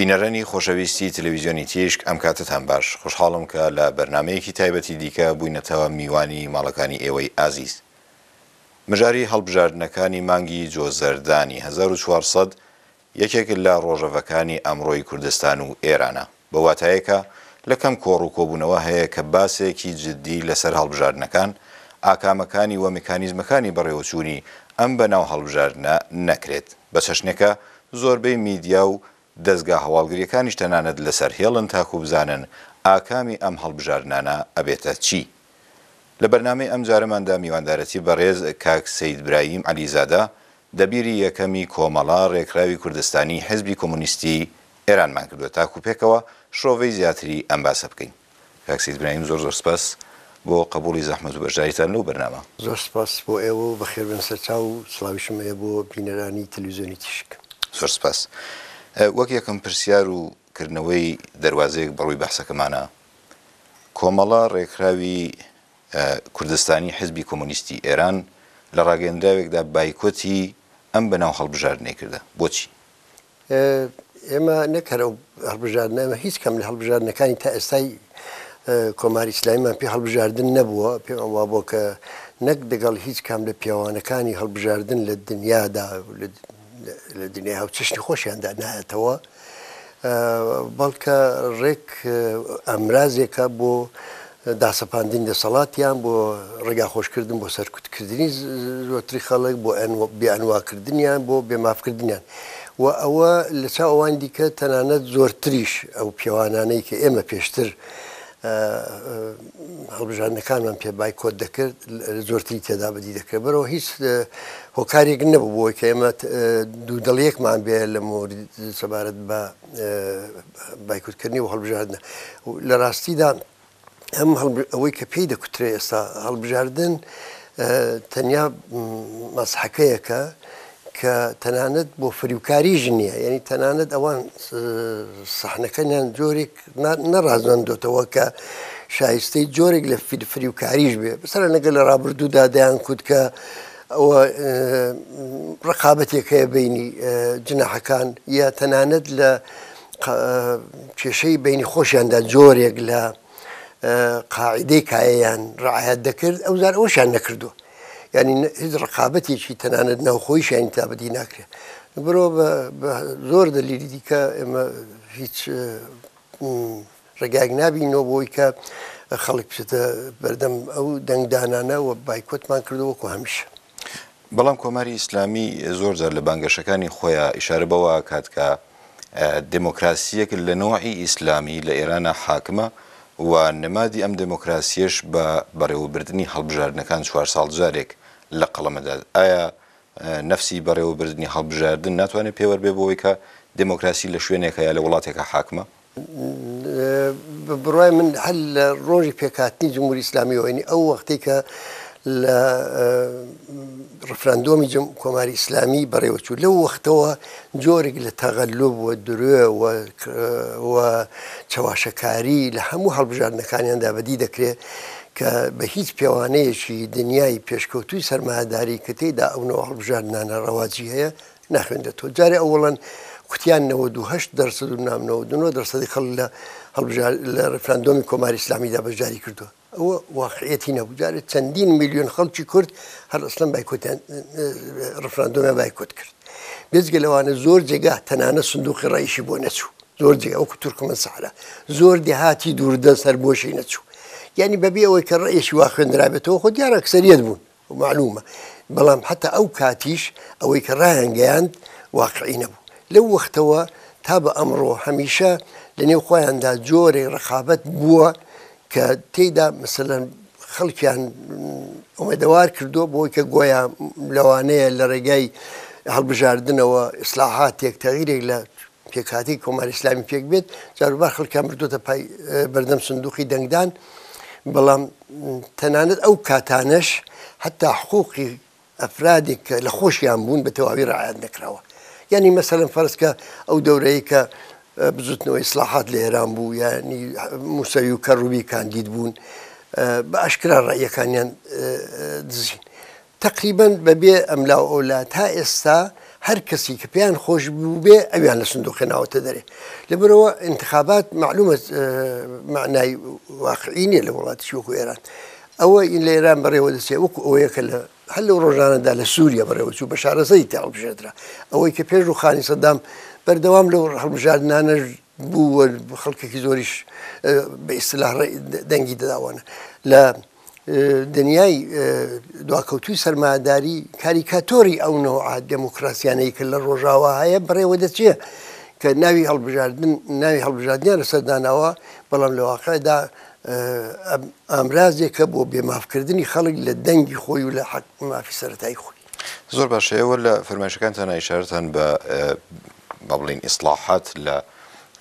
بینەرانی خۆشەویستی تەلەویزیۆنی تیشک ئەم کاتەتان باش، خۆشحاڵم کە لە بەرنامەیەکی تایبەتی دیکە بووینەتەوە میوانی ماڵەکانی ئێوەی ئازیز. مژاری هەڵبژاردنەکانی مانگی جۆزەردانی 1400 یەکێک لە ڕۆژەڤەکانی ئەمڕۆی کوردستان و ئێرانە. بەو واتایەی کە لە کەم کۆڕ و کۆبوونەوە هەیە کە باسێکی جددی لە سەر هەڵبژاردنەکان، ئاکامەکانی و مکانیزمەکانی بەڕێوەچوونی ئەم بە ناو هەڵبژاردنە نەکرێت. بە چەشنێکە زۆربەی میدیا و دەزگا هەواڵگرییەکانیش تەنانەت لە سەر هێڵن تاکوو بزانن ئاکامی ئەم هەڵبژاردنانە ئەبێتە چی. لە بەرنامەی ئەمجارەماندا میواندارەتی بەڕێز کاک سەید برایم عەلیزادە دەبیری یەکەمی کۆمەڵە رێکخراوی کوردستانی حزبی کۆمۆنیستی ئێرانمان کردووە تاکو پێکەوە شرۆڤەی زیاتری ئەم باسە بکەین. کاک سەید برایم زۆر زۆر سپاس بۆ قەبووڵی زەحمەت و بەشداریتان لەو بەرنامە. زۆر سپاس بۆ ئێوە و بەخێر بێن سەرچاو و سڵاویشم هەیە بۆ بینەرانی تەلەویزیۆنی تیشک. زۆر سپاس. وەک یەکەم پرسیار و کردنەوەی دەروازەیەک بەڕووی بەحسەکەمانا، کۆمەڵە رێکخراوی کوردستانی حزبی کۆمۆنیستی ئێران لە ڕاگەیەندراوێکدا بایکۆتی ئەم بەناو هەڵبژاردنەی کردە، بۆچی؟ ئێمە نەک هەر ئەو هەڵبژاردنە، ئێمە هیچ کام لە هەڵبژاردنەکانی تا ئێستای کۆماری ئیسلامیمان پێ هەڵبژاردن نەبووە، پێمان وابووە کە نەک دەگەڵ هیچ کام لە پێوانەکانی هەڵبژاردن لە دنیادا لە دنیای هاوچەشنی خۆشیاندا نایەتەوە، بەڵکە ڕێک ئامرازێکە بۆ داسەپاندنی دەسەڵاتیان، بۆ ڕێگاخۆشکردن بۆ سەرکوتکردنی زۆرتری خەڵک، بۆ بێئەنواکردنیان، بۆ بێمافکردنیان و ئەوە لە چاو ئەوانی دیکە تەنانەت زۆرتریش ئەو پێوانانەی کە ئێمە پێشتر هەڵبژاردنەکانمان پێ بایکۆت دەکرد زۆرتری تێدا بەدی دەکرێت بەرەوە هیچ هۆکارێک نەبوو بۆی کە ئێمە دوودڵیەکمان بێ لە مۆرد سەبارەت بە بایکوتکردنی و هەڵبژاردنە لە ڕاستیدا ئەم ئەوەی کە پێی دەکوترێ ئێستا هەڵبژاردن تەنیا مەسحەکەیەکە کە تەنانەت بۆ فریوکاریش نییە، یانی تەنانەت ئەوان سەحنەکەنیان جۆرێک نەڕازاندۆتەوە کە شایستەی جۆرێک لە فریوکاریش بێ. بەسەرەن لەگەل لە ڕابردوودا دەیان کوت کە ئەوە ڕقابەتێک هەیە بینی جناحەکان یا تەنانەت لە کێشەی بینی خۆشیاندا جۆرێک لە قاعدەی کایەیان ڕعایەت دەکرد، ئەوجار ئەوەشیان نەکردووە. یانی هیچ ڕقابەتێکی تەنانەت ناوخۆیشیان تا بەدی ناکرێت. برۆ بە زۆر دەلیلی دیکە ئێمە هیچ ڕێگایەک نابینەوە بۆی کە خەڵک بچێتە بەردەم ئەو دەنگدانانە و بایکۆتمان کردو وەکو هەمیشە. بەڵام کۆماری ئیسلامی زۆر جار لە بانگەشەکانی خۆیا ئیشارە بەوە ئەکات کە دێمۆکراسییەک لە نەوعی ئیسلامی لە ئێرانا حاکمە و نمادی ئەم دێمۆکراسییەش بە بەڕێوەبردنی هەڵبژاردنەکان چوار ساڵ جارێک لە قەڵەم ئەدات. ئایا نەفسی بەڕێوەبردنی هەڵبژاردن ناتوانێت پێوەر بێ بۆ ئەوەی کە دێمۆکراسی لە شوێنێکە یا لە وڵاتێکا حاکمە؟ بە بڕوای من هەر لە ڕۆژی پێکهاتنی جمهوری ئیسلامیەوە یعنی ئەو وەختەی کە لە ڕفراندۆمی کۆماری ئیسلامی بەڕێوەچوو لەو وەختەوە جۆرێک لە تەغەلوب و درێ و چەواشەکاری لە هەموو هەڵبژاردنەکانیاندا بەدی دەکرێت کە بە هیچ پێوانەیەکی دنیای پێشکەوتووی سەرمایەداری کە تێیدا ئەو نەوە هەڵبژاردنانە ڕەواجی هەیە ناخوێندرێتەوە جارێ ئەوەڵەن کوتیان 98 دەرسەد و نام 99 دەرسەدی خەڵک لە هەڵبژار لە ڕفراندۆمی کۆماری ئیسلامیدا بەشداری کردووە ئەوە واقعیەتی نەبوو جارێ چەندین میلیۆن خەڵکی کورد هەر ئەسڵەن بایکۆتیان ڕفراندۆمیان بایکۆت کرد بێجگە لەوانە زۆر جێگا تەنانەت سندوقی ڕەئیشی بۆ نەچوو زۆر جێگا وەکو تورکمەن سەحرا زۆر دێهاتی دووردەست هەر بۆشی نەچوو یعنی بەبێ ئەوەی کە ڕەئیشی وا خوێندرابێتەوە خۆ دیارە ئەکسەریەت بوون مەعلومە، بەڵام حەتا ئەو کاتیش ئەوەی کە ڕایانگەیاند واقعی نەبوو. لەو وەختەوە تا بە ئەمڕۆ هەمیشە لە نێو خۆیاندا جۆرێک ڕەقابەت بووە کە تێیدا مەسەلەن خەڵکیان ئومێدەوار کردووە بۆی کە گۆیا لەوانەیە لە ڕێگای هەڵبژاردنەوە ئیسلاحاتێک تەغیرێک لە پێکهاتەی کۆماری ئیسلامی پێک بێت، جاروبار خەڵکیان بردووەتە پای بەردەم سندوقی دەنگدان، بەڵام تەنانەت ئەو کاتانەش حتا حقوقی ئەفرادێک کە لە خۆشیان بوون بە تەواوی ڕعایەت نەکراوە. یعنی مەسەلەن فەرز کە ئەو دەورەیە کە بزوتنەوەی ئیسلاحات لە ئێران بوو یعنی موسەوی و کەڕوبی کاندید بوون بە ئاشکرا ڕەئیەکانیان دزین. تەقریبەن بەبێ ئەملاو ئەولا تا ئێستا هەر کەسی کە پێیان خۆش بووبێ ئەویان لە سندوق هێناوەتە دەرێ. لەبەرئەوە ئینتخابات مەعلومە مەعنای واقعی نییە لە وڵاتێکی وەکو ئێران. ئەوە لە ئێران بەڕێوە دەچێ وەکو ئەوەیە کە لە هەر لەو ڕۆژانەدا لە سووریە بەڕێوە چوو بەشار ئەسەدی تێ هەڵبژێردرا. ئەوەی کە پێش ڕووخانی سەدام بەردەوام لەو هەڵبژاردنانەش بوو و خەڵکێکی زۆریش بە ئیستلاح دەنگی دەداوانە. لە دنیای دواکەوتووی سەرمایەداری کاریکاتۆری ئەو نەوعە دێموکراسیانەی کە لە ڕۆژاوا هەیە بەڕێوە دەچێ کە ناوی هەڵبژاردن ناوی هەڵبژاردنیان لەسەر داناوە بەڵام لە واقعدا ئامرازێکە بۆ بێمافکردنی خەڵک لە دەنگی خۆی و لە حەق مافی سەرەتایی خۆی. زۆر باشە ئێوە لە فەرمایشەکانتانا ئیشارەتان بە با بڵێین ئیسڵاحات لە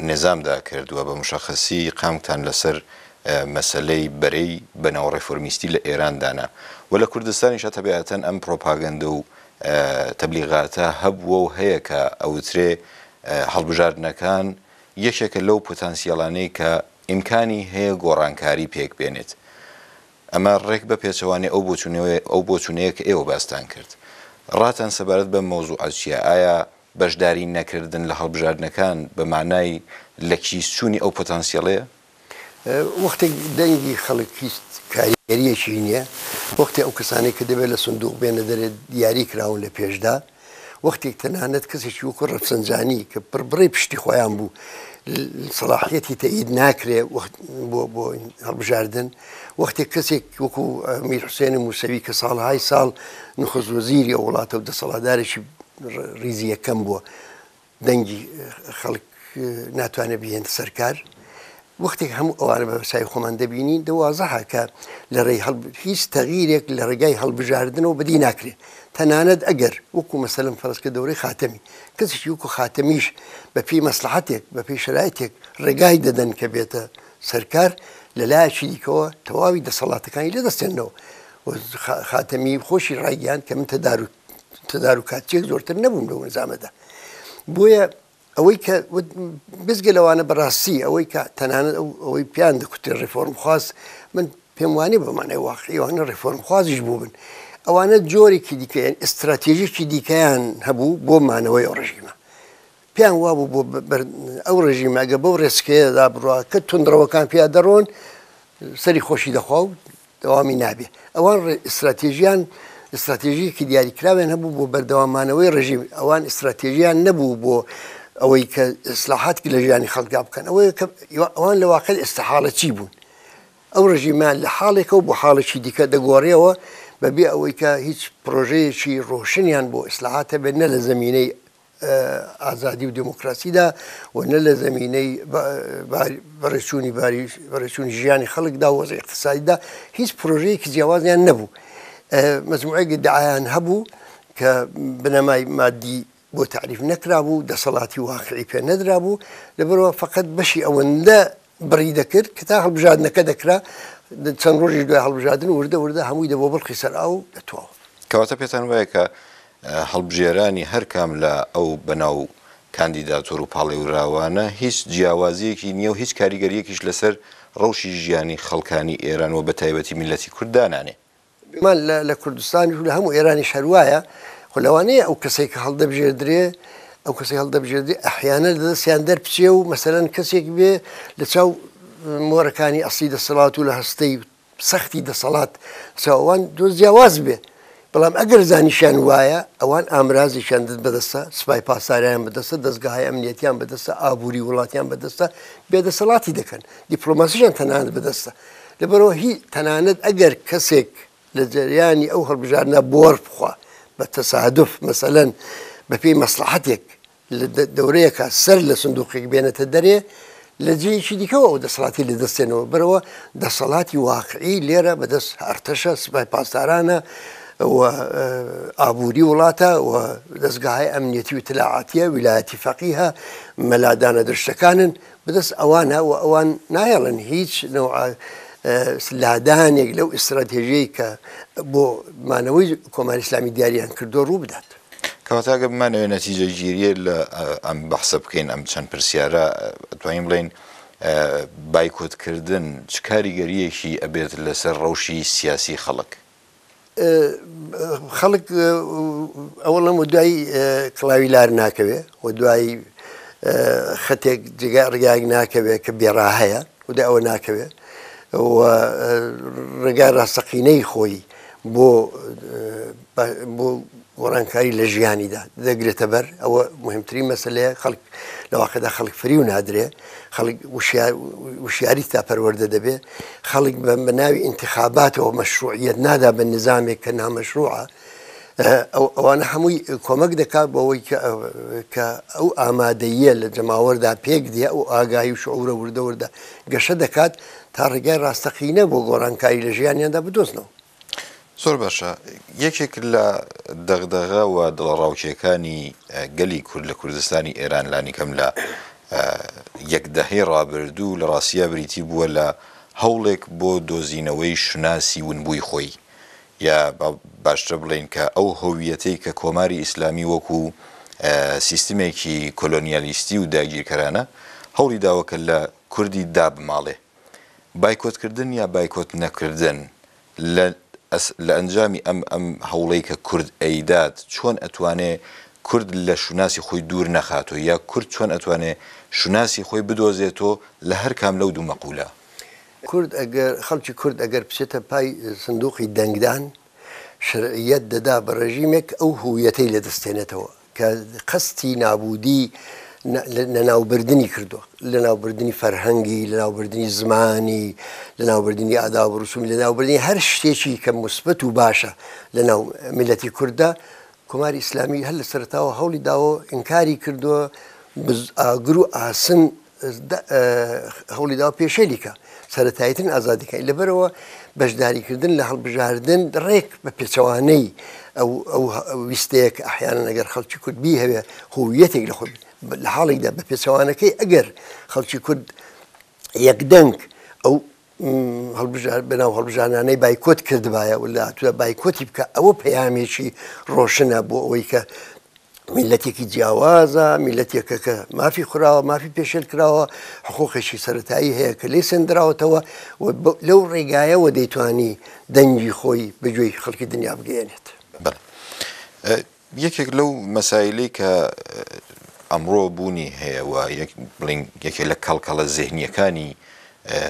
نیزامدا کردووە بە مشەخەسی قامکتان لەسەر مەسەلەی بەرەی بەناو ڕێفۆرمیستی لە ئێران دانا و لە کوردستانیشا تەبیعەتەن ئەم پرۆپاگەندە و تەبلیغاتە هەبووە و هەیە کە ئەوترێ هەڵبژاردنەکان یەکێکە لەو پۆتانسیەڵانەی کە ئیمکانی هەیە گۆڕانکاری پێک بێنێت. ئەمە ڕێک بە پێچەوانەی ئەو بۆچوونەوەیە ئەو بۆچوونەیە کە ئێوە باستان کرد. ڕاتان سەبارەت بەم مەوزوعە چییە؟ ئایا بەشداری نەکردن لە هەڵبژاردنەکان بە مانای لە کیس چوونی ئەو پۆتانسیەڵەیە؟ وەختێک دەنگی خەڵک هیچ کاریگەرییەکی نییە، وەختێ ئەو کەسانەی کە دەبێت لە سندووق بێنە دەرێ دیاری کراون لە پێشدا، وەختێک تەنانەت کەسێکی وەکو ڕەفسەنجانی کە پڕبڕەی پشتی خۆیان بوو سەڵاحیەتی تەئید ناکرێ وەخت بۆ بۆ هەڵبژاردن، وەختێک کەسێک وەکو میر حوسێنی موسەوی کە ساڵەهای ساڵ نخست وەزیری ئەو وڵاتە و دەسەڵاتدارێکی ڕیزی یەکەم بووە، دەنگی خەڵک ناتوانێت بیهێنتە سەر کار. وەختێک هەموو ئەوانە بە چاوی خۆمان دەبینین دە وازحە کە لە ڕێی هەڵ هیچ تەغیرێک لە ڕێگای هەڵبژاردنەوە بەدی ناکرێت. تەنانەت ئەگەر وەکو مەسەلەن فەرز کە دەورەی خاتەمی کەسێکی وەکو خاتەمیش بە پێی مەسڵەحەتێک بە پێی شەرایتێک ڕێگای دەدەن کە بێتە سەر کار لە لایەکی دیکەوە تەواوی دەسەڵاتەکانی لێ دەستێننەوە و خاتەمی خۆشی ڕایگەیاند کە من تەداروک تەداروکاتچیەک زۆرتر نەبووم لەو نزامەدا بۆیە ئەوەی کە بزگە لەوانە بەڕاستی ئەوەی کە تەنانەت ئەوەی پیان دەکوتێ ڕێفۆرم خواست من پێم وانە بە مانای واقعیوانە ڕێفۆرم خوازیش بوو بن ئەوانە جۆرێکی دیکەیان ئستراتێژیکی دیکەیان هەبوو بۆ مانەوەی ئەو ڕژیمە پێیان وابوو بۆ ئەو ڕژیمە ئەگە بەو ڕێچکەیەدا بڕوا کە توندڕەوەکان پیا دەڕۆن سەری خۆشی دەخوا و دەوامی نابێ. ئەوان ئیستراتێژیان ئیستراتێژییەکی دیاریکراویان هەبوو بۆ بەردەوام مانەوەی ڕژیم. ئەوان ئیستراتێژیان نەبوو بۆ ئەوەی کە ئیسلاحات لە ژیانی خەڵکدا بکەن. ئەوەی کە ئەوان لە واقع ئیستحاڵەچی بوون. ئەو ڕژیمە لە حاڵێکەوە بۆ حاڵێکی دیکە دەگۆڕیەوە بەبێ ئەوەی کە هیچ پرۆژەیەکی ڕۆشنیان بۆ ئیسلاحات هەبێت نە لە زەمینەی ئازادی و دێموکراسیدا و نە لە زەمینەی بەڕێچوونی باری بەڕێچوونی ژیانی خەڵکدا و وەزعی ئیقتسادیدا هیچ پرۆژەیەکی جیاوازیان نەبوو. مەجموعەیەک ئیدعایان هەبوو کە بنەمای مادی بۆ تەعریف نەکرابوو، دەسەڵاتی واقعی پێ نەدرابوو، لەبەرئەوە فەقەت بەشی ئەوەندە بڕی دەکرد کە تا هەڵبژاردنەکە دەکرا، چەند ڕۆژیش دوای هەڵبژاردن وردە وردە هەمووی دەبووە بڵقی سەر ئاو و دەتواوە. کەواتە پێتان وایە کە هەڵبژێرانی هەر کام لە ئەو بەناو کاندیداتۆر و پاڵێوراوانە هیچ جیاوازییەکی نییە و هیچ کاریگەرییەکیش لەسەر ڕەوشی ژیانی خەڵکانی ئێران و بەتایبەتی میللەتی کورد دانانێ؟ بێگومان لە کوردستانیش و لە هەموو ئێرانیش هەر وایە، خۆ لەوانەیە ئەو کەسەی کە هەڵدەبژێردرێ، ئەو کەسەی هەڵدەبژێردرێ ئەحیانەن لە دەستیان دەربچێ و مەسەلەن کەسێک بێ لە چاو مۆرەکانی ئەسڵی دەسەڵات و لە هەستەی سەختی دەسەڵات چاو ئەوان دۆز جیاواز بێ. بەڵام ئەگەر زانیشیان وایە ئەوان ئامرازێکیان دەست بەدەستە، سپای پاسداریان بەدەستە، دەزگاهای ئەمنیەتیان بەدەستە، ئابووری وڵاتیان بەدەستە، بێدەسەڵاتی دەکەن، دیپلۆماسیشیان تەنانەت بەدەستە. لەبەرئەوە هی تەنانەت ئەگەر کەسێک لە جەریانی ئەو هەڵبژاردنە بۆڕ بخوا بە تەسادف مەسەلەن بە پێی مەسڵەحەتێک لە دەورەیەکا سەر لە سندوقێک بێنێتە دەرێ لە جێیەکی دیکەوە ئەو دەسەڵاتی لە دەست دێنەوە بەرەوە دەسەڵاتی واقعی لێرە بەدەست ئەرتەشە سپای پاسدارانە و ئابووری وڵاتە و دەستگاهای ئەمنیەتی و ئیتلاعاتیە ویلایەتی فەقیهە مەلادانە درشتەکانن بەدەست ئەوانە و ئەوان نایەڵن هیچ نەوعە لادانێک لەو ئیستراتێژیەی کە بۆ مانەوەی کۆماری ئیسلامی دیاریان کردووە ڕوو بدات. کەواتە ئەگەر بمانەوێت نەتیجەگیرییە لە ئەم بەحسە بکەین، ئەم چەند پرسیارە، ئەتوانین بڵێین بایکۆتکردن چ کاریگەرییەکی ئەبێت لەسەر ڕەوشی سیاسی خەڵک؟ خەڵک ئەوەڵم و دوای کڵاوی لار ناکەوێ و دوای خەتێک جێگای ڕێگایەک ناکەوێ کە بێڕاهەیە و دوای ئەوە ناکەوێ و ڕێگای ڕاستەقینەی خۆی بۆ بۆ گۆڕانکاری لە ژیانیدا دەگرێتە بەر ئەوە مهمترین مەسلەیە خەڵک لە واقعدا خەڵک فریو نادرێ خەڵک وشیاری تا پەروەردە دەبێ خەڵک بە ناوی ئینتخاباتەوە مەشروعیت نادا بە نظامێک کە نامەشروعە ئەوانە هەمووی کۆمەک دەکات بەوەی کە ئەو ئامادەیە لە جەماوەردا پێک دێ ئەو ئاگاهی و شعورە وردە وردە گەشە دەکات تا ڕێگای ڕاستەقینە بۆ گۆڕانکاری لە ژیانیاندا بدۆزنەوە. زۆر باشە یەکێک لە دەغدەغە و دڵەڕاوکێکانی گەلی کورد لە کوردستانی ئێران لانیکەم لە یەک دەهەی ڕابردوو لە ڕاستیا بریتی بووە لە هەوڵێک بۆ دۆزینەوەی شوناسی ونبووی خۆی یا باشترە بڵێین کە ئەو هۆویەتەی کە کۆماری ئیسلامی وەکو سیستمێکی کۆلۆنیالیستی و داگیرکەرانە هەوڵی داوە کە لە کوردی دابماڵێ. بایکۆتکردن یا بایکۆت نەکردن لە لە ئەنجامی ئەم ئەم هەوڵەی کە کورد ئەیدات چۆن ئەتوانێ کورد لە شوناسی خۆی دوور نەخاتۆ یا کورد چۆن ئەتوانێ شوناسی خۆی بدۆزێتۆ لە هەر کام لەو دوو مەقولە؟ کورد ئەگەر خەڵکی کورد ئەگەر بچێتە پای سندوقی دەنگدان شەرعیەت دەدا بە ڕێژیمێک ئەو هویەتەی لێ دەستێنێتەوە کە قەستی نابوودی لەناوبردنی کردووە، لەناوبردنی فەرهەنگی، لەناوبردنی زمانی، لەناوبردنی ئاداب و ڕسومی، لەناوبردنی هەر شتێکی کە موسبەت و باشە لەناو میللەتی کورددا، کۆماری ئیسلامی هەر لە سەرەتاوە هەوڵی داوە ئینکاری کردووە، ئاگر و ئاسن هەوڵی داوە پێشێلی کە سەرەتاییترین ئازادیەکانی لەبەرەوە بەشداریکردن لە هەڵبژاردن ڕێک بە پێچەوانەی ئەو ئەو ویستەیە کە ئەحیانەن ئەگەر خەڵکی کورد بیهەوێ هویەتێک لە خۆی لە حاڵێکدا بە پێچەوانەکەی ئەگەر خەڵکی کورد یەکدەنگ ئەو هەڵبژار بەناو هەڵبژاردنانەی بایکۆت کردبایە و لە هاتووە بایکۆتی بکە ئەوە پەیامێکی ڕۆشنە بۆ ئەوەی کە میلەتێکی جیاوازە میلەتێکە کە مافی خوراوە مافی پێشێل کراوە حقوقێکی سەتایی هەیە کە لێ سندراوەتەوە و لەو ڕێگایەوە دەیتوانی دەنگی خۆی بەگوێی خەڵکی دنیا بگەیەنێت. یەکێک لەو مەسایلەی کە ئەمڕۆ بوونی هەیە و یەک بڵین یەکێک لە کەڵکەڵە زێهنییەکانی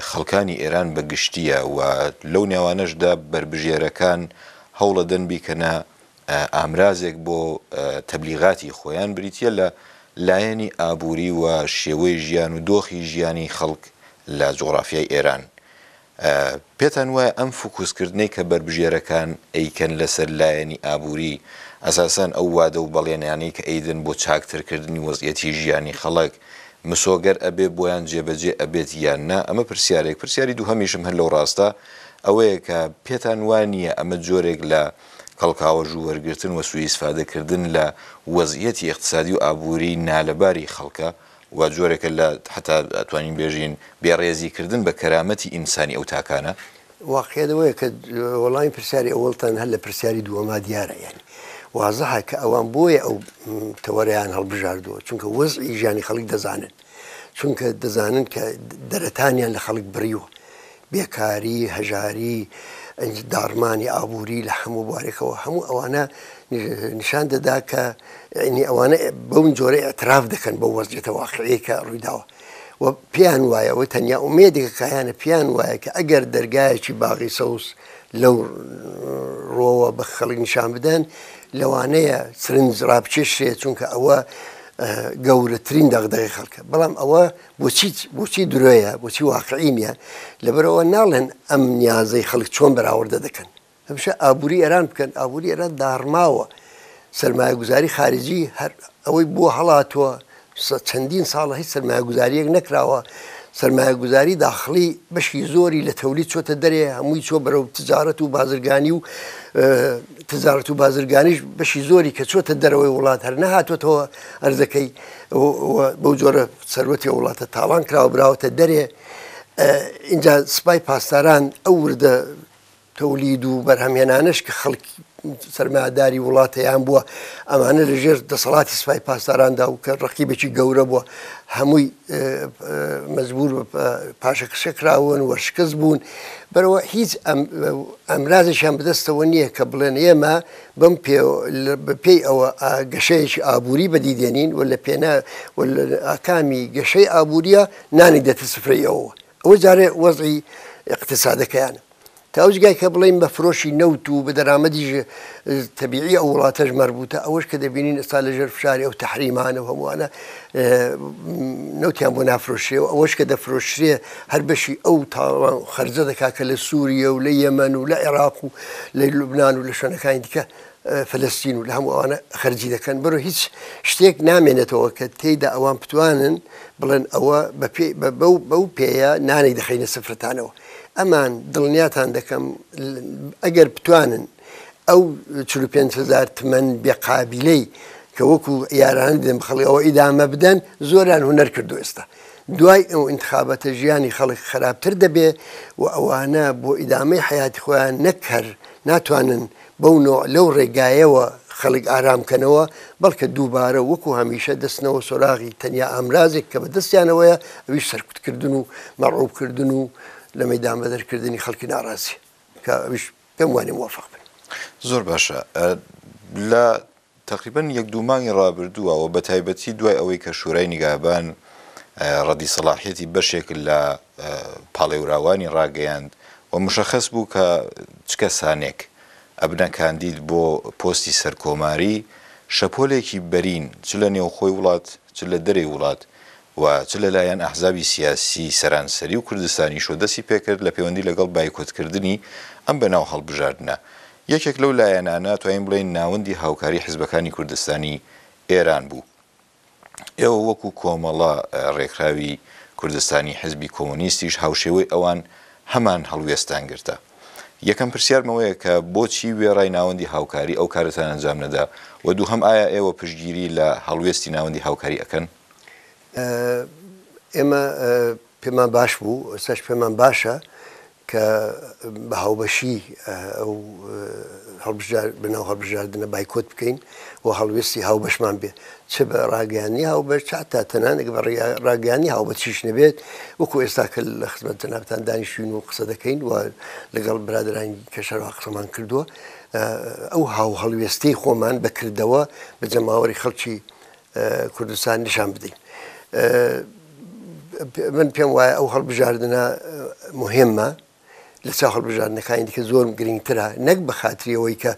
خەڵکانی ئێران بە گشتییە و لەو نێوانەشدا بەربژێرەکان هەوڵەدەن بیکەنە ئامرازێک بۆ تەبلیغاتی خۆیان بریتییە لە لایەنی ئابووری و شێوەی ژیان و دۆخی ژیانی خەڵک لە جوغرافیای ئێران. پێتان وایە ئەم فوکوسکردنەی کە بەربژێرەکان ئەیکەن لەسەر لایەنی ئابووری، ئەساسەن ئەو وادە و بەڵێنانەی کە ئەیدەن بۆ چاکترکردنی وەزعیەتی ژیانی خەڵک، مسۆگەر ئەبێ بۆیان جێبەجێ ئەبێت یان نا؟ ئەمە پرسیارێک. پرسیاری دووهەمیشم هەر لەو ڕاستە ئەوەیە کە پێتان وا نییە ئەمە جۆرێک لە کەڵکاوەژوو وەرگرتن و سوئیسفادەکردن لە وەزعیەتی ئیقتسادی و ئابووری نالەباری خەڵکە و جۆرێکە لە حەتا ئەتوانین بێژین بێڕێزی کردن بە کەرامەتی ئینسانی ئەو تاکانە؟ واقیعەت ئەوەیە کە وەڵامی پرسیاری ئەوەڵتان هەر لە پرسیاری دووەما دیارە یانی وازحە کە ئەوان بۆیە ئەو تەوەرەیان هەڵبژاردووە چونکە وەزعی ژیانی خەڵک دەزانن چونکە دەزانن کە دەرەتانیان لە خەڵک بڕیوە بێکاری، هەژاری، داڕمانی ئابووری لە هەموو بوارێکەوە هەموو ئەوانە نیشان دەدا کە یعنی ئەوانە بەو جۆرە ئیعتراف دەکەن بەو وەزعیەتە واقعیەی کە ڕوویداوە و پێیان وایە و تەنیا ئومێدێکە کە هەیانە پێیان وایە کە ئەگەر دەرگایەکی باغی سەوز لەو ڕۆوە بە خەڵک نیشان بدەن لەوانەیە سرنج ڕابکێشرێت چونکە ئەوە گەورەترین دەغدەغی خەڵکە بەڵام ئەوە بۆچی بۆچی درۆیە بۆچی واقعی نییە لەبەرئەوە ناڵێن ئەم نیازەی خەڵک چۆن بەراوردە دەکەن هەمیشە ئابووری ئێران بکەن ئابووری ئێران داڕماوە سەرمایەگوزاری خارجی هەر ئەوەی بووە هەڵاتووە چەندین ساڵە هیچ سەرمایەگوزاریەک نەکراوە سەرمایەگوزاری داخڵی بەشی زۆری لە تەولید چۆتە دەرێ هەمووی چۆ بەرەو تجارەت و بازرگانی و تجارەت و بازرگانیش بەشی زۆری کە چۆتە دەرەوەی وڵات هەر نەهاتوەتەوە ئەرزەکەی بەو جۆرە سەروەتی ئەو وڵاتە تاڵان کراوە براوەتە دەرێ ئینجا سپای پاسداران ئەو وردە تەولید و بەرهەمهێنانەش کە خەڵک سەرمایەداری وڵاتەیان بووە ئەمانە لە ژێر دەسەڵاتی سپای پاسداراندا و کە ڕقیبێکی گەورە بووە هەمووی مەجبور پاشەکشە کراون و شکست بوون بەرەوە هیچ ئەمرازێکیان بەدەستەوە نییە کە بڵێن ئێمە بەم پێی ئەوە گەشەیەکی ئابووری بەدی دێنین و لە پێنا و لە ئاکامی گەشەی ئابووریە نانی دێتە سفرەی ئەوەوە ئەوە جارێ وەزعی ئیقتسادەکەیانە. تا ئەو جگای کە بڵێین بە فرۆشی نەوت و بە دەرامەدی تەبیعی ئەو وڵاتەش مەربوتە ئەوەش کە دەبینین ئێستا لەژێر فشاری ئەو تەحریمانە و هەمووانە نەوتیان بۆ نافرۆشرێ و ئەوەش کە دەفرۆشرێ هەر بەشی ئەو تاوان خەرجە دەکات کە لە سووریە و لە یەمەن و لە عێراق و لە لوبناان و لە شوێنەکانی دیکە فلستین و لە هەموو ئەوانە خەرجی دەکەن بەرۆ هیچ شتێک نامێنێتەوە کە تێیدا ئەوان بتوانن بڵێن ئەوە بەو پێیە نانێک دەخەینە سفرەتانەوە ئەمان دڵنیاتان دەکەم ئەگەر بتوانن ئەو 45 هزار تمەن بێ قابیلەی کە وەکو یاران دێن بخەڵی ئەوە ئیدامە بدەن زۆریان هونەر کردو ئێستا دوای ئەو ئینتخابەتە ژیانی خەڵک خراپتر دەبێ و ئەوانە بۆ ئیدامەی حەیاتی خۆیان نەک هەر ناتوانن بەو نۆع لەو ڕێگایەوە خەڵک ئارام کەنەوە، بەڵکە دووبارە وەکو هەمیشە دەچنەوە سۆراغی تەنیا ئامرازێک کە بە دەستیانەوەیە ئەویش سەرکوتکردن و مەرعوب کردن و لە مەیدان بەدەرکردنی خەڵکی ناڕازیە کە ئەویش پێم وانیە موەفەق بن. زۆر باشە لە تەقریبەن یەک دوو مانگی ڕابردووە و بەتایبەتی دوای ئەوەی کە شورای نیگابان ڕەدی سەڵاحیەتی بەشێک لە پاڵێوراوانی ڕاگەیاند و مشەخەس بوو کە چ کەسانێک ئەبنە کاندید بۆ پۆستی سەرکۆماری، شەپۆلێکی بەرین چ لە نێوخۆی وڵات چ لە دەرێی وڵات و چ لە لایەن ئەحزابی سیاسی سەرانسەری و کوردستانیشەوە دەستی پێکرد لە پێوەندی لەگەڵ بایکۆتکردنی ئەم بەناو هەڵبژاردنە. یەکێک لەو لایەنانە توانین بڵێین ناوەندی هاوکاری حزبەکانی کوردستانی ئێران بوو. ئێوە وەکو کۆمەڵە ڕێکخراوی کوردستانی حزبی کۆمۆنیستیش هاوشێوەی ئەوان هەمان هەڵوێستان گرتە. یەکەم پرسیارم ئەوەیە کە بۆچی وێڕای ناوەندی هاوکاری ئەو کارەتان ئەنجام نەدا و دووهەم ئایا ئێوە پشتگیری لە هەڵوێستی ناوەندی هاوکاری ئەکەن؟ ئێمە پێمان باش بوو، ئێستاش پێمان باشە کە بە هاوبەشی ئەو هەڵبژار بەناو هەڵبژاردنە بایکۆت بکەین و هەڵوێستی هاوبەشمان بێ چ بە ڕاگەیاندنی هاوبەش چ حتا تەنانەت بە ڕاگەیاندنی هاوبەشیش نەبێت وەکو ئێستا کە لە خزمەت جەنابتان دانیشتوین و قسە دەکەین و لەگەڵ برادەرانی کەش هەروەها قسەمان کردووە ئەو هاوهەڵوێستەی خۆمان بەکردەوە بە جەماوەری خەڵکی کوردستان نیشان بدەین. من پێم وایە ئەو هەڵبژاردنە مهمە لە چاو هەڵبژاردنەکانی دیکە زۆر گرنگترە نەک بە خاتری ئەوەی کە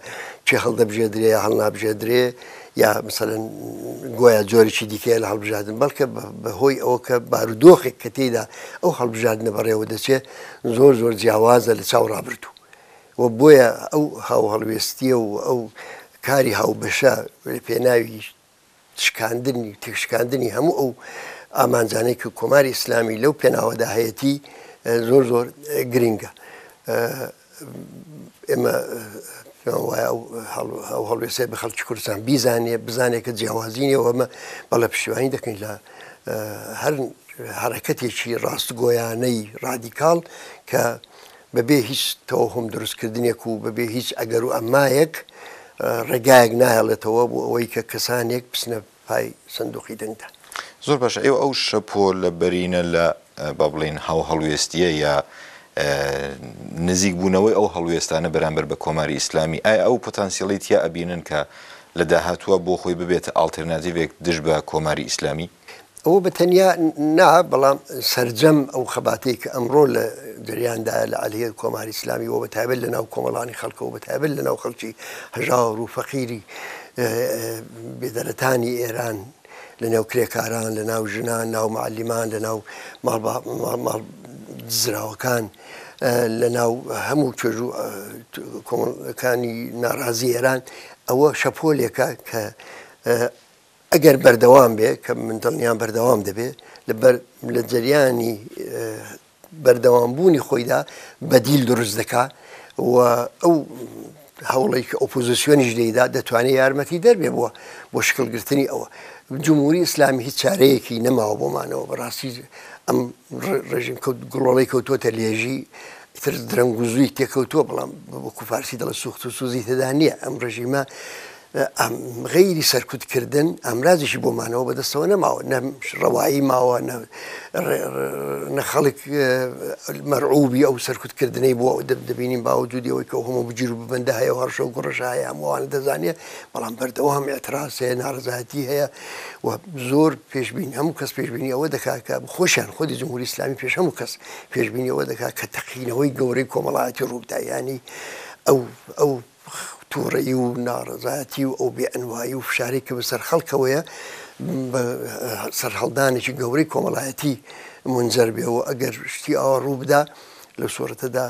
کێ هەڵدەبژێدرێ یا هەڵنابژێدرێ یا مثلەن گۆیا جۆرێکی دیکەیە لە هەڵبژاردن بەڵکە بە هۆی ئەوە کە بارودۆخێک کە تێیدا ئەو هەڵبژاردنە بەڕێوە دەچێت زۆر زۆر جیاوازە لە چاو ڕابردوو و بۆیە ئەو هاوهەڵوێستیە و ئەو کاری هاوبەشە لە پێناوی شکاندنی تێکشکاندنی هەموو ئەو ئامانجانەی کە کۆماری ئیسلامی لەو پێناوەدا هەیەتی زۆر زۆر گرنگە. ئێمە وایە ئەو هەڵوێستەی بە خەڵکی کوردستان بیزانێ بزانێ کە جیاوازی نییە و ئەمە بەڵێ پشتیوانی دەکەین لە هەر حەرەکەتێکی ڕاستگۆیانەی ڕادیکاڵ کە بەبێ هیچ تەوەهوم دروستکردنێک و بەبێ هیچ ئەگەر و ئەمایەک ڕێگایەک نایەڵێتەوە بۆ ئەوەی کە کەسانێک بچنە پای سندوقی دەنگدان. زۆر باشە ئێوە ئەو شەپۆلە بەرینە لە با بڵێین هاوهەڵوێستییە یا نزیک بوونەوەی ئەو هەڵوێستانە بەرامبەر بە کۆماری ئیسلامی ئایا ئەو پۆتانسیڵەی تیا ئەبینن کە لە داهاتووە بۆ خۆی ببێتە ئاڵتێرناتیڤێک دژ بە کۆماری ئیسلامی؟ ئەوە بە تەنیا نا، بەڵام سەرجەم ئەو خەباتەی کە ئەمڕۆ لە جەریاندایە لە عەلەیهی کۆماری ئیسلامی و بە تایبەت لە ناو کۆمەڵانی خەڵکەوە بە تایبەت لە ناو خەڵکی هەژار و فەقیری بێدەرەتانی ئێران لە نێو کرێکاران لە ناو ژنان ناو معەلیمان لە ناو ماڵ ماڵ دزراوەکان لە ناو هەموو توێژ و کۆمەڵەکانی ناڕازی ئێران ئەوە شەپۆلێکە کە ئەگەر بەردەوام بێ کە من دڵنیام بەردەوام دەبێ لەبەر لە جەریانی بەردەوامبوونی خۆیدا بەدیل دروست دەکا و ئەو هەوڵێک کە ئۆپۆزیسیۆنیش دەیدا دەتوانێت یارمەتی دەربێ بووە بۆ شکڵگرتنی ئەوە جمهوری ئیسلامی هیچ چارەیەکی نەماوە بۆمانەوە بەڕاستی ئەم ڕژیم کەوت گوڵۆڵەی کەوتووەتە لێژی. ئیتر درەنگ و زووی تێکەوتووە، بەڵام وەکو فارسی دەڵێ سوخت و سوزی تێدا نییە. ئەم ڕژیمە غەیری سەرکوتکردن ئامرازێکی بۆ مانەوە بەدەستەوە نەماوە، نە ڕەوایی ماوە، نە خەڵک مەرعوبی ئەو سەرکوتکردنەی بووە. دەبینین باوجودی ئەوەی کە هەموو بگیر و ببەندە هەیە و هەڕشە و گوڕەشە هەیە، هەموو ئەوانە دەزانێ، بەڵام بەردەوام ئیعتراز هەیە، ناڕەزایەتی هەیە و زۆر پێشبینی هەموو کەس پێشبینی ئەوە دەکات کە خۆشیان خودی جمهوری ئیسلامی پێش هەموو کەس پێشبینی ئەوە دەکات کە تەقینەوەی گەورەی کۆمەڵایەتی ڕووبدا، یانی ئەو ئەو تووڕەیی و ناڕەزایەتی و ئەو بێ ئەنوایی و فشارەی کە بەسەر خەڵکەوەیە بە سەرهەڵدانێکی گەورەی کۆمەڵایەتی مونجەر بێ و ئەگەر شتی ئاوا ڕووبدا لەو سوڕەتەدا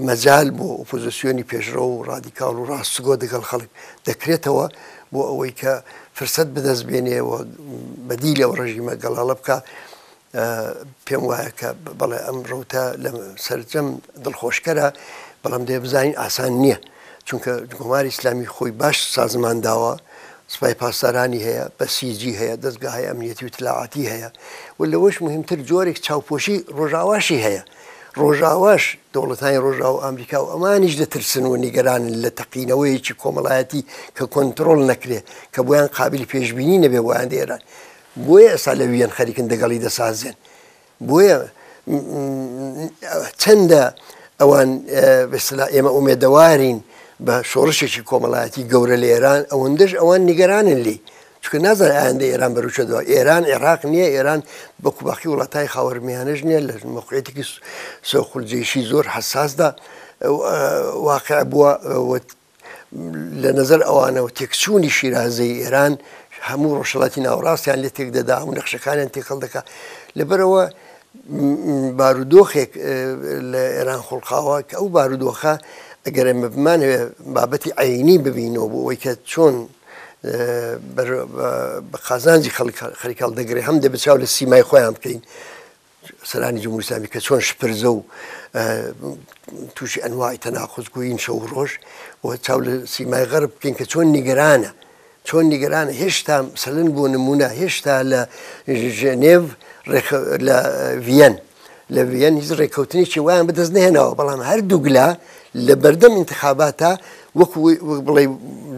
مەجال بۆ ئۆپۆزیسیۆنی پێشڕەو و ڕادیکاڵ و ڕاستگۆ دەگەڵ خەڵک دەکرێتەوە بۆ ئەوەی کە فرسەت بەدەست بێنێ و بەدیل ئەو ڕژیمە گەڵاڵە بکا. پێم وایە کە بەڵێ ئەم ڕەوتە لە سەرجەم دڵخۆشکەرە، بەڵام دەبێ بزانین ئاسان نییە، چونکە کۆماری ئیسلامی خۆی باش سازمان داوە، سپای پاسدارانی هەیە، بەسیجی هەیە، دەزگاهای ئەمنیەتی و ئیتلاعاتی هەیە و لەوەش موهیمتر جۆرێک چاوپۆشی ڕۆژاواشی هەیە. ڕۆژاواش، دەوڵەتانی ڕۆژاوا و ئامریکا و ئەمانیش دەترسن و نیگەرانن لە تەقینەوەیەکی کۆمەڵایەتی کە کۆنتڕۆڵ نەکرێ، کە بۆیان قابیلی پێشبینی نەبێ بۆ ئایندەی ئێران. بۆیە ئێستا لە ویەن خەریکن دەگەڵی دەسازێن. بۆیە چەندە ئەوان بە ئیستلاح ئێمە ئومێدەوارین بە شۆڕشێکی کۆمەڵایەتی گەورە لە ئێران، ئەوەندەش ئەوان نیگەرانن لێی. چونکە نازانێت ئایندەی ئێران بەرەو کوێ دەڕوا. ئێران عێراق نییە، ئێران وەکو باقی وڵاتانی خاوەرمیانەش نییە، لە مەوقعیەتێکی سۆخولجەیشی زۆر حەساسدا واقع بووە و لە نەزەر ئەوانەوە تێکچوونی شیرازەی ئێران هەموو ڕۆژهەڵاتی ناوەڕاستیان لێ تێک دەدا، هەموو نەخشەکانیان تێکەڵ دەکا. لەبەرئەوە بارودۆخێک لە ئێران خوڵقاوە کە ئەو بارودۆخە ئەگەر ئێمە بمانەوێ بابەتی عەینی ببینەوە بۆ ئەوەی کە چۆن بە قازانجی خەڵک خەریک هەڵدەگرێ، هەم دەبێت چاو لە سیمای خۆیان بکەین، سەرانی جمهوری ئیسلامی کە چۆن شپرزە و تووشی ئەنواعی تەناقوز گویین شەو و ڕۆژ و چاو لە سیمای غەرب بکەین کە چۆن نیگەرانە چۆن نیگەرانە هێشتا سەلن بۆ نمونە هێشتا لە ژێنێڤ لە ڤیەن لە ڤیەن هیچ ڕێککەوتنێکی وایان بەدەست نەهێناوە بەڵام هەردووگلا لە بەردەم ئینتخاباتە وەکو بڵێ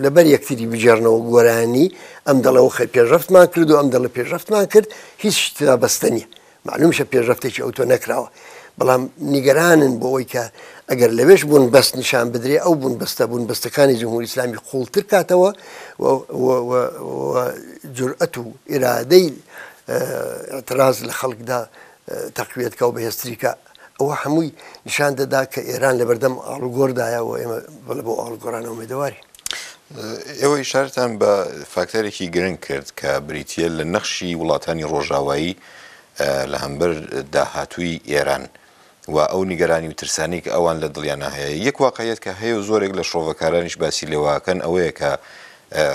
لەبەر یەکتری بگێڕنەوە گۆرانی ئەم دەڵێ وەخێ پێشڕەفتمان کرد و ئەم دەڵێ پێشڕەفتمان کرد هیچ شتدا بەستە نییە معلومشە پێشڕەفتێکی ئەوتۆ نەکراوە بەڵام نیگەرانن بۆ ئەوەی کە ئەگەر لەوێش بوون بەست نیشان بدرێ ئەو بوون بەستە بوون بەستەکانی جمهوری ئیسلامی قوڵتر کاتەوە و جورئەت و ئیرادەی اعتراض لە خەڵکدا تەقویەت کا و بەهێزتری کا. ئەوە هەمووی نیشان دەدا کە ئێران لەبەردەم ئاڵوگۆڕدایە و ئێمە بەڵێ بۆ ئاڵوگۆڕانە ئومێدەوارین. ئێوە ئیشارەتان بە فاکتەرێکی گرنگ کرد کە بریتییە لە نەخشی وڵاتانی ڕۆژاوایی لە هەمبەر داهاتووی ئێران و ئەو نیگەرانی و ترسانەی کە ئەوان لە دڵیانا هەیە. یەک واقعیەت کە هەیە و زۆرێک لە شڕۆڤەکارانیش باسی لێوەکەن ئەوەیە کە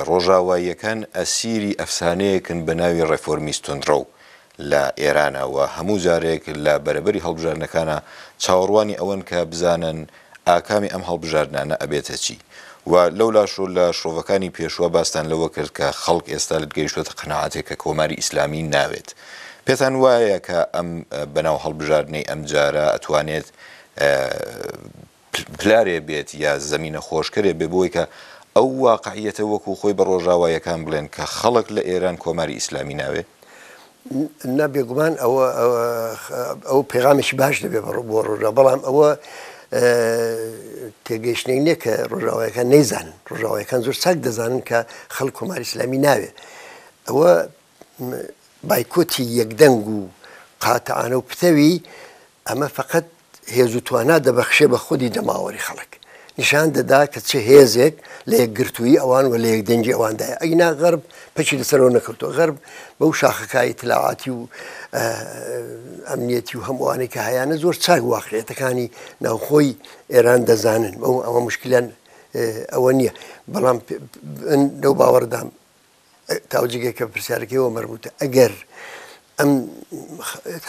ڕۆژاواییەکان ئەسیری ئەفسانەیەکن بە ناوی ڕێفۆرمیست توندڕەو لە ئێرانە و هەموو جارێک لە بەرەبەری هەڵبژاردنەکانا چاوەڕوانی ئەوەن کە بزانن ئاکامی ئەم هەڵبژاردنانە ئەبێتە چی و لەولاشۆ لە شرۆڤەکانی پێشوە باستان لەوە کرد کە خەڵک ئێستا گەیشتۆتە قەناعەتێک کە کۆماری ئیسلامی ناوێت. پێتان وایە کە ئەم بەناو هەڵبژاردنەی ئەمجارە ئەتوانێت پلارێ بێت یا زەمینە خۆشکەرێ بێ بۆی کە ئەو واقعیەتە وەکوو خۆی بە ڕۆژاواییەکان بڵێن کە خەڵک لە ئێران کۆماری ئیسلامی ناوێ؟ نا بێگومان ئەوە ئەو پەیغامێکی باش دەبێ بۆ ڕۆژا بەڵام ئەوە تێگەیشتنێک نییە کە ڕۆژاوایەکان نەیزانن ڕۆژاوایەکان زۆر چاک دەزانن کە خەڵک کۆماری ئیسلامی ناوێ ئەوە بایکۆتی یەکدەنگ و قاتعانە و پتەوی ئەمە فەقەت هێز و توانا دەبەخشێ بە خودی جەماوەری خەڵک. نیشان دەدا کە چ هێزێک لە یەکگرتوویی ئەوان و لە یەکدەنگی ئەواندایە. ئەگینا غەرب پەکی لەسەرەوە نەکەوتووە. غەرب بەو شاخەکای ئیتلاعاتی و ئەمنیەتی و هەموو ئەوانەی کە هەیانە زۆر چاک واقعیەتەکانی ناوخۆی ئێران دەزانن. ئەو ئەوە مشکلیان ئەوە نییە. بەڵام من لەو باوەڕدام تاوجگێک کە پرسیارەکەیەوە مەربوتە ئەگەر ئەم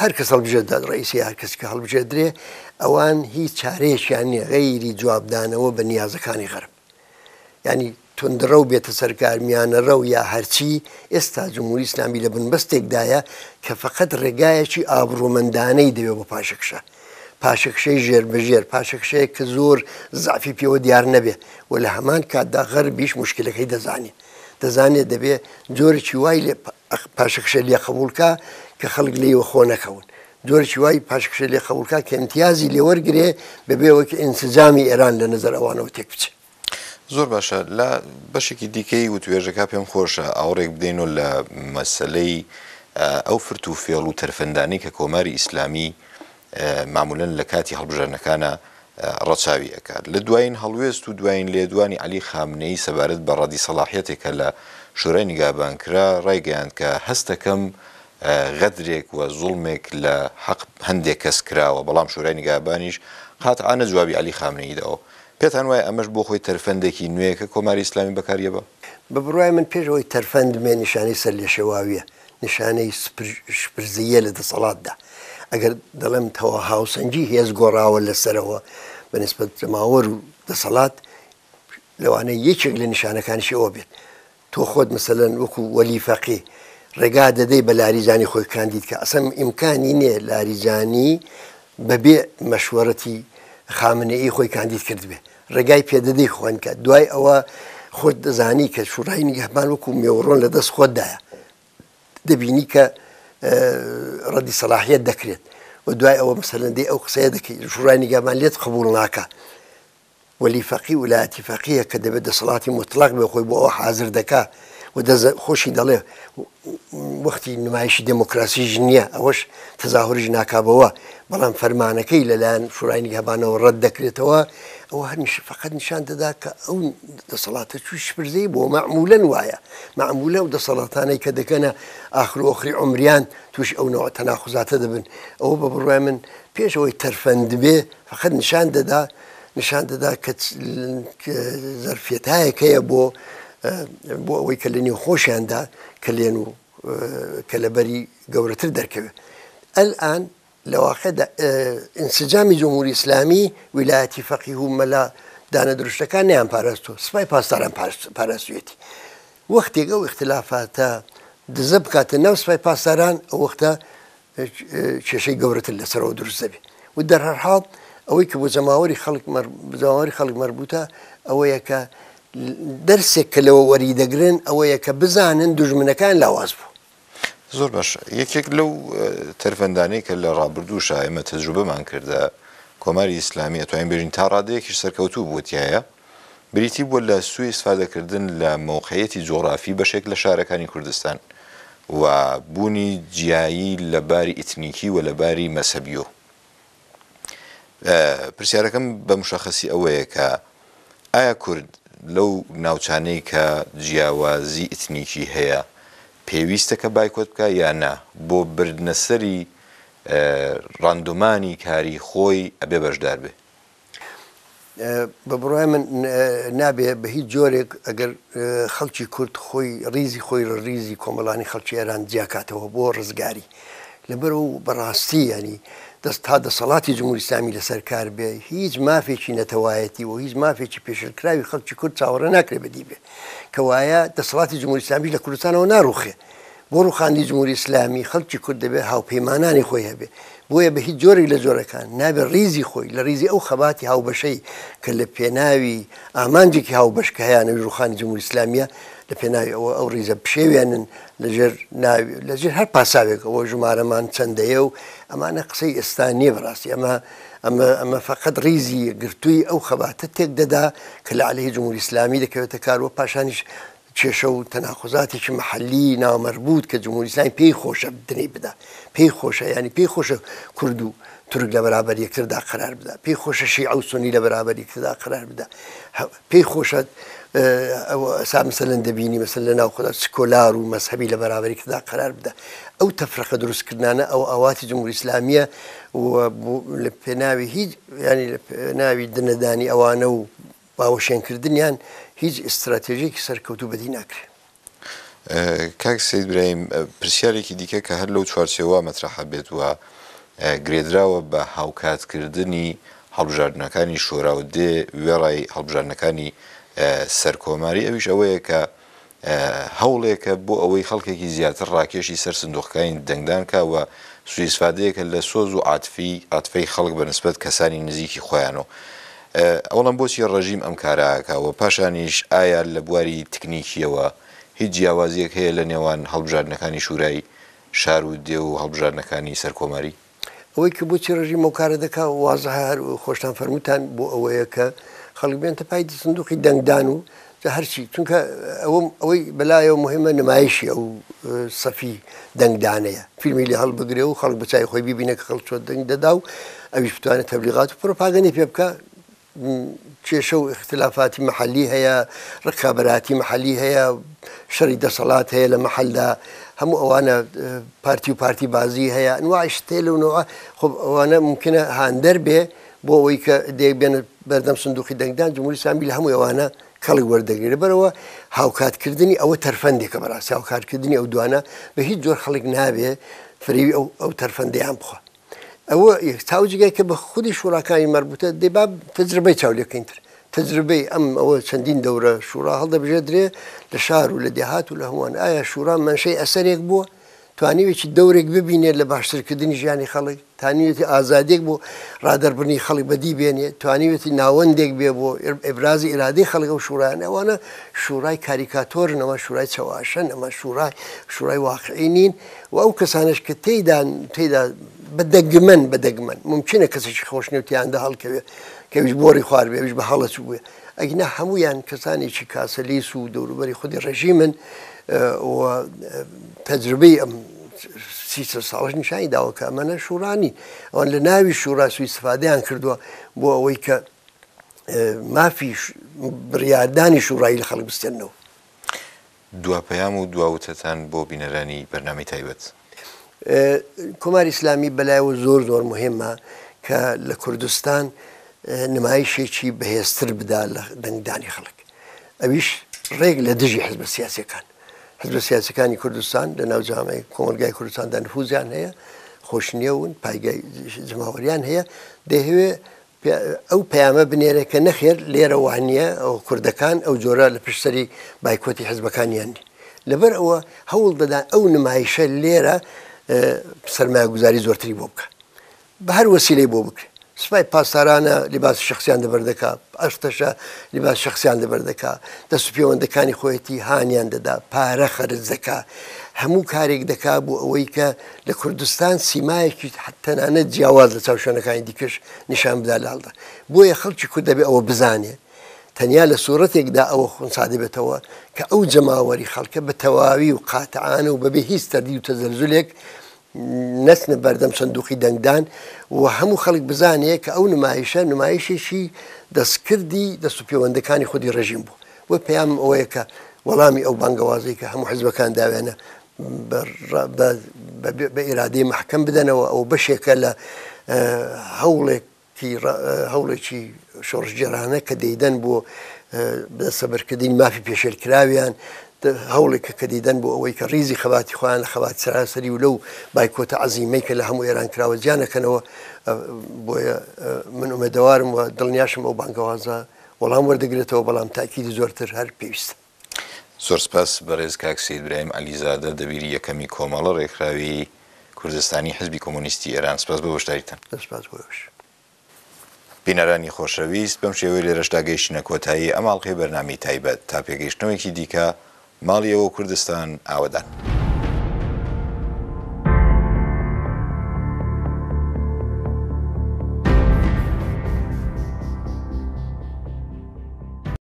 هەر کەس هەڵبژێردرا ڕئیسی هەر کەس کە هەڵبژێردرێ ئەوان هیچ چارەیەکیان نییە غەیری جوابدانەوە بە نیازەکانی غەرب ینی توندڕەو بێتە سەرکار میانەڕەو یا هەرچی ئێستا جمهوری ئیسلامی لە بنبەستێکدایە کە فقط ڕێگایەکی ئابڕومەندانەی دەوێ بۆ پاشەکشە. پاشەکشەی ژێر بە ژێر، پاشەکشەیەک کە زۆر زەعفی پێوە دیار نەبێ و لە هەمان کاتدا غەربیش موشکیلەکەی دەزانێ. دەزانێ دەبێ جۆرێکی وای لێ پاشەکشە لێ قەبووڵ کا کە خەڵک لێی وەخۆ نەکەون. جۆرێکی وای پاشەکشە لێ قەبووڵ کا کە ئیمتیازی لێ وەرگرێ بەبێ ئەوەی کە ئینسجامی ئێران لە نەزەر ئەوانەوە تێک بچێ. زۆر باشە لە بەشێکی دیکەی وتوێژەکە پێم خۆشە ئاوڕێک بدەینەوە لە مەسەلەی ئەو فرت و فێڵ و تەرفەندانەی کە کۆماری ئیسلامی مامولەن لە کاتی هەڵبژاردنەکانە ڕەچاوی ئەکات. لە دوایین هەڵوێست و دوایین لێدوانی عەلی خامنەیی سەبارەت بە ڕەدی سەڵاحیەتێک کە لە شورای نیگابان کرا ڕایگەیاند کە هەستەکەم غەدرێک و زوڵمێک لە حەق هەندێک کەس کراوە بەڵام شورای نیگابانیش قاتعانە جوابی عەلی خامنەیی داوە. پێتان وایە ئەمەش بۆ خۆی تەرفەندێکی نوێیە کە کۆماری ئیسلامی بەکاری ئەبا؟ بە بڕوای من پێش ئەوەی تەرفەند بێ نیشانەی سەرلێشێواویە، نیشانەی شپرزەییە لە دەسەڵاتدا. ئەگەر دەڵێم تەوا هاوسەنگی هێز گۆڕاوە لە سەرەوە بە نیسبەت جەماوەر و دەسەڵات، لەوانەیە یەکێک لە نیشانەکانیشی ئەوە بێت. تۆ خۆت مەسەلەن وەکو وەلی فەقی ڕێگا دەدەی بە لاریجانی خۆی کاندید کە ئەسەم ئیمکانی نییە لاریجانی بەبێ مەشوەرەتی خامنەئی خۆی کاندید کردبێ ڕێگای پێدەدەی خۆن کە دوای ئەوە خۆت دەزانی کە شوڕای نیگەهبان وەکو مێوڕۆن لە دەست خۆتدایە دەبینی کە ڕەدی سەلاحیەت دەکرێت و دوای ئەوە مەسەلەن دێ ئەو قسەیە دەکەی شوڕای نیگەهبان لێت قبوڵ ناکە وەلی فەقی ولایەتی فەقیە کە دەبێت دەسەڵاتی موتڵەق بێ خۆی بۆ ئەوە حازر دەکا و دەز خۆشی دەڵێ وەختی نمایشی دێمۆکراسیش نییە ئەوەش تەزاهوریش ناکا بەوە بەڵام فەرمانەکەی لەلایەن شورای نیگهبانەوە ڕەت دەکرێتەوە ئەوە هەر فقط نیشان دەدا کە ئەو دەسەڵاتە چوی شپرزەی بۆ مەعمولەن وایە مەعمولە و دەسەڵاتانەی کە دەکەنە ئاخر و ئۆخری عومریان توش ئەو نەوە تەناقوزاتە دەبن ئەوە بە بڕوای من پێش ئەوەی تەرفەند بێ فقط نیشان دەدا نیشان دەدا کە زەرفیەتایەک هەیە بۆ بۆ ئەوەی کە لە نێو خۆشیاندا کەلێن و کەلەبەری گەورەتر دەرکەوێت ئەلئان لە واقعدا ئینسجامی جمهوری ئیسلامی ویلایەتی فەقیه و مەلا دانە درشتەکان نیان پاراستوە سپای پاسداران پاراستوێتی وەختێک ئەو ئیختلافاتە دزە بکاتە ناو سپای پاسداران ئەو وەختە کێشەی گەورەتر لەسەرەوە دروست دەبێت و دەرهەرحاڵ ئەوەی کە بۆ جەماوەری خەڵک جەماوەری خەڵک مەربوتە ئەوەیە کە دەرسێک کە لەوە وەری دەگرن ئەوەیە کە بزانن دوژمنەکان لاواز بوو. زۆر باش یەکێک لەو تەرفەندانەی کە لە ڕابردووشا ئێمە تەجروبەمان کردە کۆماری ئیسلامی ئەتوانین بێژین تا ڕادەیەکیش سەرکەوتوو بووە تیایا بریتی بووە لە سوء ئیسفادەکردن لە مەوقعیەتی جوغرافی بەشێک لە شارەکانی کوردستان و بوونی جیایی لە باری ئیتنیکی و لە باری مەزهەبیۆ. پرسیارەکەم بە مشەخەسی ئەوەیە کە ئایا کورد لەو ناوچانەی کە جیاوازی ئیتنیکی هەیە پێویستە کە بایکۆت بکا یا نا بۆ بردنەسەری ڕاندومانی کاری خۆی ئەبێ بەشدار بێ؟ بە بڕوای من نابێ بە هیچ جۆرێک ئەگەر خەڵکی کورد خۆی ڕیزی خۆی لە ڕیزی کۆمەڵانی خەڵکی ئێران جیاکاتەوە بۆ ڕزگاری لەبەر و بەڕاستی ینی دەست تا دەسەڵاتی جمهوری ئیسلامی لەسەر کار بێ هیچ مافێکی نەتەوایەتی و هیچ مافێکی پێشلکراوی خەڵکی کورد چاوەڕێ ناکرێ بەدی بێ کەوایە دەسەڵاتی جمهوری ئیسلامی لە کوردستانەوە ناڕوخێ بۆ ڕووخاندنی جمهوری ئیسلامی خەڵکی کورد دەبێ هاوپەیمانانی خۆی هەبێ، بۆیە بە هیچ جۆرێک لە جۆرەکان نابێ ڕیزی خۆی لە ڕیزی ئەو خەباتی هاوبەشەی کە لە پێناوی ئامانجێکی هاوبەش کە هەیانە ئەویش ڕووخانی جمهوری ئیسلامییە لە پێناوی ئەوە ئەو ڕیزە بشێوێنن لە ژێر ناوی لە ژێر هەر پاساوێک ئەوە ژمارەمان چەندەیە و ئەمانە قسەی ئێستا نییە بەڕاستی ئەمە ئەمە ئەمە فەقەت ڕیزی یەکگرتووی ئەو خەباتە تێک دەدا کە لە عەلەیهی جمهوری ئیسلامی دەکەوێتە کار و پاشانیش کێشە و تەناقوزاتێکی مەحەلی نامەربوت کە جمهوری ئیسلامی پێی خۆشە دنەی بدا پێی خۆشە یانی پێی خۆشە کورد و تورک لە بەرابەر یەکتردا قەرار بدا پێی خۆشە شیعە و سونی لە بەرابەر یەکتردا قەرار بدا پێی خۆشە ئەسا مەسەلەن دەبینی مەسەل لە ناو خۆدا سکۆلار و مەزهەبی لە بەرابەر یەکتردا قەرار بدا ئەو تەفرەقە دروستکردنانە ئەو ئاواتی جمهوری ئیسلامیە و لە پێناوی هیچ ینی لە پێناوی دنەدانی ئەوانە و باوەشێنکردنیان هیچ ئیستراتێژێکی سەرکەوتوو بەدی ناکرێ. کاک سەید برایم پرسیارێکی دیکە کە هەر لەو چوارچێوە مەترەحە بێت و گرێدراوە بە هاوکاتکردنی هەڵبژاردنەکانی شۆرا و دێ وێڕای هەڵبژاردنەکانی سەرکۆماری ئەویش ئەوەیە کە هەوڵێکە بۆ ئەوەی خەڵکێکی زیاتر ڕاکێشی سەر سندوقەکانی دەنگدان کا و سوئیسفادەیەکە لە سۆز و عاتفی عاتفەی خەڵک بە نسبەت کەسانی نزیکی خۆیان و ئەوەڵەن بۆچی ڕژیم ئەم کارە ئەکا و پاشانیش ئایا لە بواری تکنیکیەوە هیچ جیاوازیەک هەیە لە نێوان هەڵبژاردنەکانی شورای شار و دێ و هەڵبژاردنەکانی سەرکۆماری؟ ئەوەی کە بۆچی ڕژیم ئەو کارە دەکا وازحە هەر خۆشتان فەرمووتان بۆ ئەوەیە کە خەڵک بێنتە پای سندوقی دەنگدان و جا هەرچی چونکە ئەوە ئەوەی بەلایەوە مهمە نمایشی ئەو سەفی دەنگدانەیە فیلمی لێ هەڵبگرێ و خەڵک بە چاوی خۆی بیبینە کە خەڵک چۆن دەنگ دەدا و ئەویش بتوانێت تەبلیغات و پرۆپاگەندەی پێ بکا کێشە و ئیختلافاتی مەحەلی هەیە، ڕکابەراتی مەحەلی هەیە، شەڕی دەسەڵات هەیە لە مەحەلدا، هەموو ئەوانە پارتی و پارتی بازی هەیە، ئەنواعی شت هەیە لەو نەوعە، خۆ ئەوانە مومکینە هاندەر بێ بۆ ئەوەی کە دێک بێنە بەردەم سندوقی دەنگدان، جمهوری ئیسلامی لە هەموو ئەوانە کەڵک وەردەگرێ. لەبەرئەوە هاوکاتکردنی ئەوە تەرفەندێکە بەڕاستی، هاوکاتکردنی ئەو دوانە بە هیچ جۆر خەڵک نابێ فریوی ئەو ئەو تەرفەندەیان بخوا. ئەوە یەک تاو جگای کە بە خودی شوڕاکانی مەربوتە دەی با تەجربەی چاو لێ بکەین تر تەجربەی ئەم ئەوە چەندین دەورە شوڕا هەڵدەبژێردرێ لە شار و لە دێهات و لە هەمووان ئایا شوڕا مەنشەی ئەسەرێک بووە توانیوێکی دەورێک ببینێت لە باشترکردنی ژیانی خەڵک تانیوێتی ئازادێک بۆ ڕادەربڕینی خەڵک بەدی بێنێ توانیوێتی ناوەندێک بێ بۆ ئیبرازی ئیرادەی خەڵک ئەو شوڕایانە ئەوانە شوڕای کاریکاتۆرن ئەمە شوڕای چەواشەن ئەمە شوڕای شوڕای واقعی نین و ئەو کەسانەش کە تێیدان تێیدا بە دەگمەن بە دەگمەن مومکینە کەسێکی خۆشنێو تیاندا هەڵکەوێ کە ئەویش بۆڕی خوار بێ ئەویش بە هەڵە چووبێ ئەگینا هەموویان کەسانێکی کاسەلیس و دەوروبەری خودی ڕێژیمن و تەجروبەی ئەم سی ساڵش نیشانی داوە کە ئەمانە شوڕانی ئەوان لە ناوی شوڕا سوی استفادەیان کردووە بۆ ئەوەی کە مافی بڕیاردانی شوڕایی لە خەڵک بستێننەوە. دوا پەیام و دوا وتەتان بۆ بینەرانی بەرنامەی تایبەت؟ کۆماری ئیسلامی بەلایەوە زۆر زۆر موهیمە کە لە کوردستان نمایشێکی بەهێزتر بدا لە دەنگدانی خەڵک ئەویش ڕێک لە دژی حزبە سیاسەکان حزبە سیاسەکانی کوردستان لە ناو جامعەی کۆمەڵگای کوردستاندا نفوزیان هەیە خۆشنێون پایگای جەماوەریان هەیە دەیهەوێ ئەو پەیامە بنێرێ کە نەخێر لێرە وانیە ئەو کوردەکان ئەو جۆرە لە پشت سەری بایکۆتی حزبەکانیان نین لەبەر ئەوە هەوڵ دەدا ئەو نمایشە لێرە سەرمایەگوزاری زۆرتری بۆ بکە بە هەر وەسیلەی بۆ بکرێ سپای پاسدارانە لیباسی شخصیان دەبەر دەکا ئەشتەشە لیباس شخصیان دەبەر دەکا دەست و پێوەندەکانی خۆیەتی هانیان دەدا پارە خەرج دەکا هەموو کارێک دەکا بۆ ئەوەی کە لە کوردستان سیمایەکی تەنانەت جیاواز لە چاو شوێنەکانی دیکەش نیشان بدا لە هەڵدا. بۆیە خەڵکی کورد دەبێ ئەوە بزانێ تەنیا لە سوورەتێکدا ئەوە خونسا دەبێتەوە کە ئەو جەماوەری خەڵکە بە تەواوی و قاتعانە و بەبێ هیچ تەردید و تەزەلزولێک نەچنە بەردەم سندوقی دەنگدان و هەموو خەڵک بزانێ کە ئەو نمایشە نمایشێکی دەستکردی دەست و پێوەندەکانی خودی ڕێژیم بوو. بۆیە پەیامم ئەوەیە کە وەڵامی ئەو بانگەوازەی کە هەموو حزبەکان داویانە بە ئیرادەی مەحکەم بدەنەوە، ئەوە بەشێکە لە هەوڵێکی هەوڵێکی شۆڕشگێڕانە کە دەیدەن بۆ دەستەبەرکردنی مافی پێشێلکراویان، هەوڵێکە کە دەیدەن بۆ ئەوەی کە ڕیزی خەباتی خۆیان لە خەباتی سەراسەری و لەو بایکۆتە عەزیمەی کە لە هەموو ئێران کراوە جیا نەکەنەوە. بۆیە من ئومێدەوارم و دڵنیاشم ئەو بانگەوازە وەڵام وەردەگرێتەوە، بەڵام تاکیدی زۆرتر هەر پێویستە. زۆر سپاس بەڕێز کاک سەید برایم عەلیزادە دەبیری یەکەمی کۆمەڵە ڕێکخراوی کوردستانی حزبی کۆمۆنیستی ئێران سپاس بۆ بەشداریتان. زۆر سپاس بۆ ئێوەش. بینەرانی خۆشەویست بەم شێوەیە لێرەشدا گەیشتینە کۆتایی ئەم ئاڵقەی بەرنامەی تایبەت تا پێگەیشتنەوەیەکی دیکە ماڵی ئێوە و کوردستان ئاوەدان.